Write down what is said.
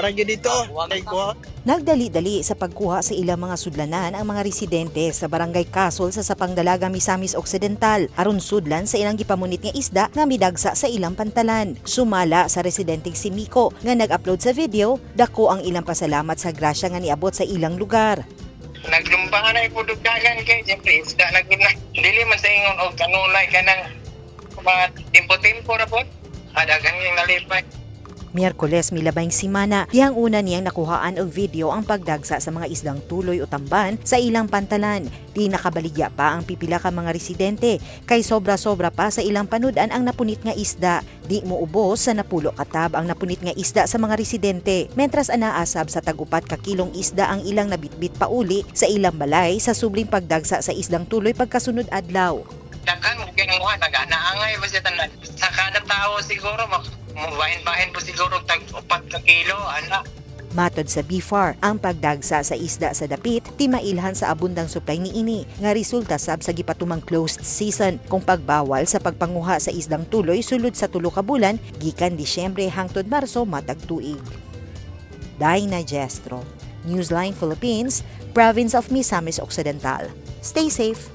Para gyud dito. Kay kuha. Nagdali-dali sa pagkuha sa ilang mga sudlanan ang mga residente sa Barangay Kasol sa Sapang Dalaga, Misamis Occidental aron sudlan sa ilang gipamunit nga isda nga midagsa sa ilang pantalan. Sumala sa residenteng si Miko nga nag-upload sa video, dako ang ilang pasalamat sa grasya nga niabot sa ilang lugar. Naglumbahan na ipudog dagan kay siyempre isda na gud na. Dili man sa ingon og kanunay, kanang mga timpo-timpo ra pod. Dagan yung nalipay. Miyerkules milabayng simana, dihang una niyang nakuhaan og video ang pagdagsa sa mga isdang tuloy o tamban sa ilang pantalan. Di nakabaligya pa ang pipila ka mga residente kay sobra-sobra pa sa ilang panud-an ang napunit nga isda. Di mo ubos sa 10 ka tab ang napunit nga isda sa mga residente. Mentras anaasab sa tag-upat ka kilong isda ang ilang nabitbit pauli sa ilang balay sa subling pagdagsa sa isdang tuloy pagkasunod adlaw. Daghan mo kay nanguha, nag-naangay ba siya tanan. Sa kada tao siguro mubahin-bahin po siguro tag 4 ka kilo ana. Matod sa BFAR, ang pagdagsa sa isda sa dapit timailhan sa abundang supply niini nga resulta sab sa gipatumang closed season kung pagbawal sa pagpanguha sa isdang tuloy sulod sa 3 ka bulan gikan Disyembre hangtod Marso matag tuig. Daina Gestro, Newsline Philippines, Province of Misamis Occidental. Stay safe.